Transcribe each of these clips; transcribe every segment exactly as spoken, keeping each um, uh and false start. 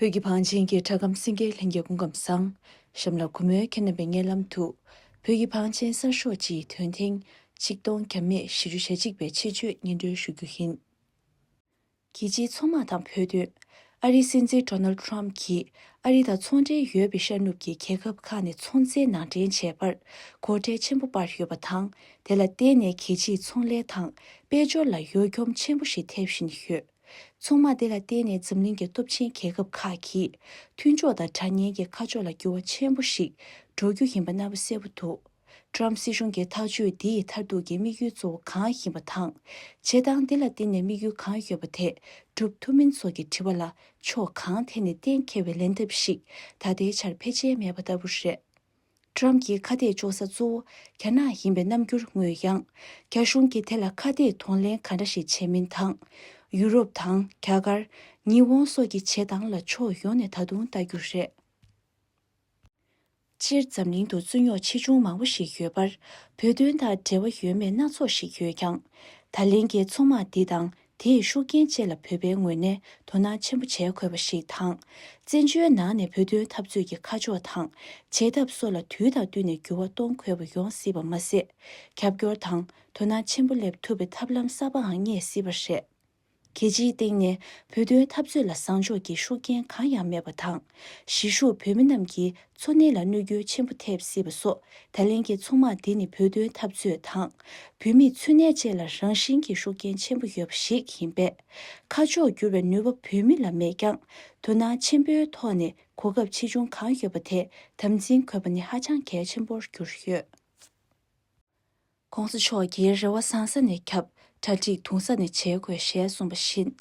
བོད་ཀྱི་བང་ཆེན་གྱི་སྒྲ་སྒམ་སེང་གེ་ལྷན་རྒྱས་སྐུ་ཁམས་བཟང་། གཤམ་ལ་གུས་མོས་ཁྱེད་རྣམ་པའི་སྙན་ལམ་དུ། བོད་ཀྱི་བང་ཆེན་གསར་ཤོག་སྤྱིའི་དོན་ཐེངས་ཆིག་སྟོང་བརྒྱ་མེད་བཞི་བཅུ་ཞེ་གཅིག་པའི་ཕྱིར་བརྗོད་སྙན་སྒྲོན་ཞུ་རྒྱུ་ཡིན། རྒྱལ་སྤྱིའི་ཚོང་དམག་དང་བོད་དོན། ཨ་རིའི་སྲིད་འཛིན་ཌོ་ནལ་ཌི་ཊརམ་ཕི་གྱིས་ཨ་རི་དང་ཚོང་འབྲེལ་ཡོད་པའི་ཤར་ནུབ་ཀྱི་རྒྱལ་ཁབ་ཁག་ནས་ཚོང་རྫས་ནང་འདྲེན་བྱས་པར་སྒོ་ཁྲལ་ཆེན་པོ་སྤར་ཡོད་པ་དང་། དེ་ལ་བརྟེན་ནས་རྒྱལ་སྤྱིའི་ཚོང་ལས་དང་དཔལ་འབྱོར་ལ་གཡོ་འཁྱོམ་ཆེན་པོ་ཞིག་ཐེབས་བཞིན་ཡོད། ཚོང་དམག་དེ་ལ་བརྟེན་ནས་འཛམ་གླིང་གི་སྟོབས་ཆེན་རྒྱལ་ཁབ་ཁག་གིས་མཐུན་ཕྱོགས་དང་དྲ་བརྙན་གྱི་ཁ་ཕྱོགས་ལ་འགྱུར་བ་ཆེན་པོ་ཞིག་འགྲོ་རྒྱུ་ཡིན་པ་རྣམ་པ་གསལ་པོ་འདུག། ཊརམ་སྲིད་གཞུང་གི་ཐག་གཅོད་འདིའི་མཐར་ཐུག་གི་དམིགས་ཡུལ་གཙོ་བོ་གང་ཡིན་པ་དང་། བྱེད་སྟངས་འདི་ལ་བརྟེན་ནས་དམིགས་ཡུལ་གང་ཡོད་པ་དེ་སྒྲུབ་ཐུབ་མིན་སོགས་ཀྱི་དྲི་བ་ལ་ཕྱོགས་གང་ཐད་ནས་གཏན་འཁེལ་བའི་ལན་འདེབས་ཤིག་ད་ལྟའི་ཆར་ཕལ་ཆེར་མེད་པ་ལྟ་བུ་རེད། ཊརམ་གྱི་ཁ་གཏད་གཅོག་ས་གཙོ་བོ་རྒྱ་ནག་ཡིན་པའི་རྣམ་འགྱུར་མངོན་ཡང་། རྒྱ་གཞུང་གིས་དེ་ལ་ཁ་གཏད་གདོང་ལེན་ག་འདྲ་ཞིག་བྱས་མིན་དང་། ཡུ་རོབ་དང་རྒྱ་གར། ཉི་ཧོང་སོགས་ཀྱི་བྱེད་སྟངས་ལ་ཕྱོགས་ཡོངས་ནས་ད་དུང་ལྟ་རྒྱུ་རེད། སྤྱིར་འཛམ་གླིང་དུ་རྩོད་རྙོག་ཆེ་ཆུང་མང་པོ་ཞིག་ཡོད་པར། བོད་དོན་དང་འབྲེལ་བ་ཡོད་མེད་སྣ་ཚོགས་ཤིག་ཡོད་ཀྱང་། ད་ལན་གྱི་ཚོང་དམག་འདི་དང་དེའི་ཤུགས་རྐྱེན་བཅས་ལ་བོད་པའི་ངོས་ནས་དོ་སྣང་ཆེན་པོ་བྱེད་དགོས་པ་ཞིག་དང་། བཙན་བྱོལ་ནང་ནས་བོད་དོན་འཐབ་རྩོད་ཀྱི་ཁ་ཕྱོགས་དང་བྱེད་ཐབས་སོགས་ལ་དུས་དང་བསྟུན་ནས་འགྱུར་བ་གཏོང་དགོས་པ་ཡོང་སྲིད་པ་མ་ཟད། རྒྱབ་སྐྱོར་དང་དོ་སྣང་ཆེན་པོ་སླེབས་ཐུབ་པའི་ཐབས་ལམ་གསར་པའང་རྙེད་སྲིད་པ་རེད། རྒྱལ་སྤྱིའི་སྟེང་ནས་བོད་དོན་འཐབ་རྩོད་ལ་བཟང་ཕྱོགས་ཀྱི་ཤུགས་རྐྱེན་གང་ཡང་མེད་པ་དང་། གཞིས་བཞུགས་བོད་མི་རྣམས་ཀྱི་འཚོ་གནས་ལ་གནོད་སྐྱོན་ཆེན་པོ་ཐེབས་སྲིད་པ་སོགས། ད་ལན་གྱི་ཚོང་དམག་འདི་ནི་བོད་དོན་འཐབ་རྩོད་དང་། བོད་མིའི་འཚོ་གནས་བཅས་ལ་རང་བཞིན་གྱིས་ཤུགས་རྐྱེན་ཆེན་པོ་ཡོད་པ་ཞིག་ཡིན་པས། ཁ་ཕྱོགས་བསྒྱུར་བའི་ནུས་པ་བོད་མི་ལ་མེད་ཀྱང་། དོ་སྣང་ཆེན་པོའི་ཐོག་ནས་གོ་སྐབས་ཆེ་ཆུང་གང་ཡོད་པ་དེ་དམ་འཛིན་དགོས་པ་ནི་ཧ་ཅང་གལ་ཆེན་པོར་གྱུར་ཡོད། ༸གོང་ས་མཆོག་གིས་རེ་བ་བཟང་ས་ནས་བརྒྱབ། གྲ་སྒྲིག་ཐུང་ས་ནས་བྱེད་དགོས་ཞེས་གསུངས་པ་བཞིན།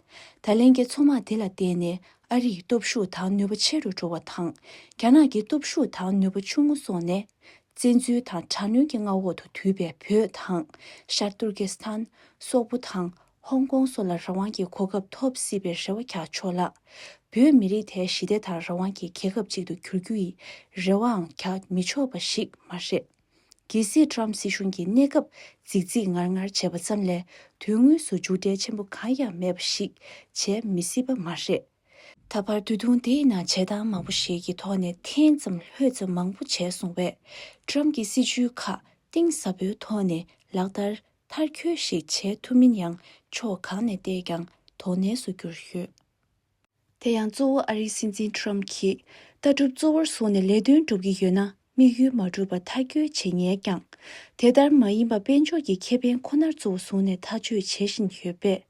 ད་ལན་གྱི་ཚོང་དམག་འདི་ལ་བརྟེན་ནས་ཨ་རིའི་སྟོབས་ཤུགས་དང་ནུས་པ་ཆེ་རུ་འགྲོ་བ་དང་། རྒྱ་ནག་གི་སྟོབས་ཤུགས་དང་ནུས་པ་ཆུང་ངུ་སོང་ནས། བཙན་འཛུལ་དང་དྲག་གནོན་གྱི་མངའ་འོག་ཏུ་དུད་པའི་བོད་དང་། ཤར་ཏུར་ཀི་སི་ཐན། སོག་པོ་དང་ཧོང་ཀོང་སོགས་ལ་རང་དབང་གི་གོ་སྐབས་ཐོབ་སྲིད་པའི་རེ་བ་རྒྱག་ཆོག་ལ། བོད་མི་རིགས་དེ་ཞི་བདེ་དང་རང་དབང་གི་རྒྱལ་ཁབ་ཅིག་ཏུ་འགྱུར་རྒྱུ་ཡི་རེ་བའང་རྒྱག་མི་ཆོག་པ་ཞིག་མ་རེད། གལ་སྲིད་ཊརམ་སྲིད་གཞུང་གིས་གནས་སྐབས་རྫིག་རྫིག་ངར་ངར་བྱས་པ་ཙམ་ལས་དོན་དངོས་སུ་མཇུག་འབྲས་ཆེན་པོ་གང་ཡང་མེད་པ་ཞིག་བྱེད་མི་སྲིད་པ་མ་རེད། ད་བར་དུས་ཐུང་དེའི་ནང་བྱེད་སྟངས་མང་པོ་ཞིག་གི་ཐོག་ནས་འཐེན་ཙམ་ལྷོད་ཙམ་མང་པོ་བྱས་སོང་བས། ཊརམ་གྱི་སྲིད་ཇུས་ཁག་གཏིང་ཟབ་པོའི་ཐོག་ནས་ལག་བསྟར་མཐར་འཁྱོལ་ཞིག་བྱེད་ཐུབ་མིན་ཡང་ཕྱོགས་གང་ནས་བལྟས་ཀྱང་དོགས་གནས་སུ་གྱུར་ཡོད། དེ་ཡང་གཙོ་བོ་ཨ་རིའི་སྲིད་འཛིན་ཊརམ་གྱིས་ལྟ་གྲུབ་གཙོ་བོར་བཟུང་ནས་ལས་དོན་སྒྲུབ་ཀྱི་ཡོད་ན། དམིགས་ཡུལ་མ་འགྲུབ་པར་ཐག་གཅོད་བྱེད་ཉེན་ཀྱང་། དེ་ལྟར་མ་ཡིན་པར་དཔལ་འབྱོར་གྱི་ཁེ་ཕན་ཁོ་ནར་གཙོ་བོ་བཟུང་ནས་ཐག་གཅོད་བྱེད་བཞིན་ཡོད་པས།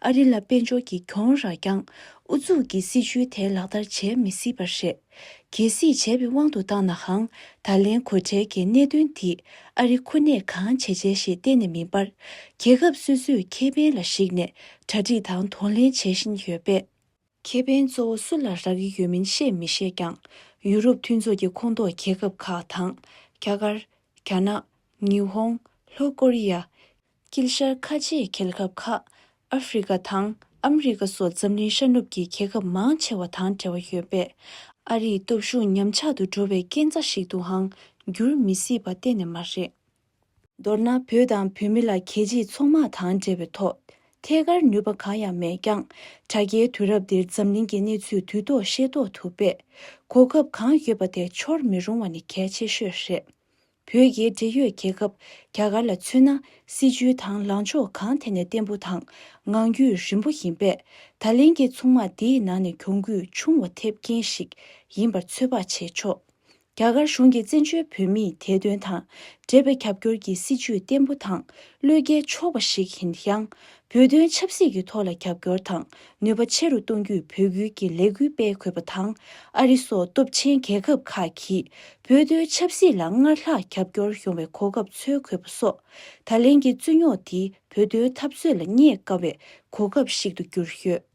ཨ་རི་ལ་དཔལ་འབྱོར་གྱི་གྱོང་རག་ཀྱང་། ཨུ་ཚུགས་ཀྱིས་སྲིད་ཇུས་དེ་ལག་བསྟར་བྱེད་མི་སྲིད་པ་རེད། གལ་སྲིད་བྱས་པའི་དབང་དུ་བཏང་ནའང་། ད་ལན་གོ་ཁྲལ་གྱི་གནད་དོན་འདིས་ཨ་རི་ཁོ་ནས་གང་བྱེད་བྱེད་ཞེས་གཏན་ནས་མིན་པར། རྒྱལ་ཁབ་སོ་སོའི་ཁེ་ཕན་ལ་གཞིགས་ནས་གྲ་སྒྲིག་དང་གདོང་ལེན་བྱེད་བཞིན་ཡོད་པས། ཁེ་ཕན་གཙོ་བོ་སུ་ལ་རག་གི་ཡོད་མིན་ཤེས་མི་ཤེས་ཀྱང་། ཡུ་རོབ་མཐུན་ཚོགས་ཀྱི་ཁོངས་གཏོགས་རྒྱལ་ཁབ་ཁག་དང་། རྒྱ་གར། རྒྱ་ནག། ཉི་ཧོང་། ལྷོ་ཀོ་རི་ཡ། དཀྱིལ་ཤར་ཁ་ཆེའི་རྒྱལ་ཁབ་ཁག་ཨ་ཧྥེ་རི་ཀ་དང་ཨ་མི་རི་ཀ་སོགས་འཛམ་གླིང་ཤར་ནུབ་ཀྱི་རྒྱལ་ཁབ་མང་ཆེ་བ་དང་འབྲེལ་བ་ཡོད་པས། ཨ་རིའི་སྟོབས་ཤུགས་ཉམས་ཆག་ཏུ་འགྲོ་བའི་རྐྱེན་རྩ་ཞིག་ཏུའང་འགྱུར་མི་སྲིད་པ་གཏན་ནས་མ་རེད། མདོར་ན། བོད་དང་བོད་མི་ལ་རྒྱལ་སྤྱིའི་ཚོང་དམག་དང་འབྲེལ་བའི་ཐོག་ཐད་ཀར་ནུས་པ་གང་ཡང་མེད་ཀྱང་། དྲ་རྒྱའི་དུས་རབས་འདིར་འཛམ་གླིང་གི་གནས་ཚུལ་དུས་ཐོག་ཤེས་རྟོགས་ཐུབ་པས། གོ་སྐབས་གང་ཡོད་པ་དེ་འཆོར་མི་རུང་བ་ནི་གལ་ཆེ་ཤོས་རེད། བོད་ཀྱི་འབྲེལ་ཡོད་རྒྱལ་ཁབ་རྒྱ་གར་ལ་མཚོན་ན། སྲིད་ཇུས་དང་ལངས་ཕྱོགས་གང་ཐད་ནས་བརྟན་པོ་དང་ངང་རྒྱུད་རིང་པོ་ཡིན་པས། ད་ལན་གྱི་ཚོང་དམག་འདིའི་ནང་ནས་གྱོང་གུད་ཆུང་བ་ཐེབས་རྐྱེན་ཞིག་ཡིན་པར་ཚོད་དཔག་བྱེད་ཆོག། རྒྱ་གར་གཞུང་གིས་བཙན་བྱོལ་བོད་མིའི་བདེ་དོན་དང་འབྲེལ་བའི་རྒྱབ་སྐྱོར་གྱི་སྲིད་ཇུས་བརྟན་པོ་དང་བློས་འགེལ་ཆོག་པ་ཞིག་ཡིན་ཡང་། བོད་དོན་ཆབ་སྲིད་ཀྱི་ཐོག་ལ་རྒྱབ་སྐྱོར་དང་ནུས་པ་ཆེ་རུ་གཏོང་རྒྱུའི་འབོད་སྐུལ་གྱི་ལས་འགུལ་སྤེལ་དགོས་པ་དང་། ཨ་རི་སོགས་སྟོབས་ཆེན་རྒྱལ་ཁབ་ཁག་གིས་བོད་དོན་ཆབ་སྲིད་ལ་སྔར་ལྷག་རྒྱབ་སྐྱོར་ཡོང་བའི་གོ་སྐབས་འཚོལ་དགོས་པ་སོགས། ད་ལན་གྱི་རྩོད་རྙོག་འདིས་བོད་དོན་འཐབ་རྩོད་ལ་རྙེད་དཀའ་བའི་གོ་སྐབས་ཤིག་ཏུ་གྱུར་ཡོད།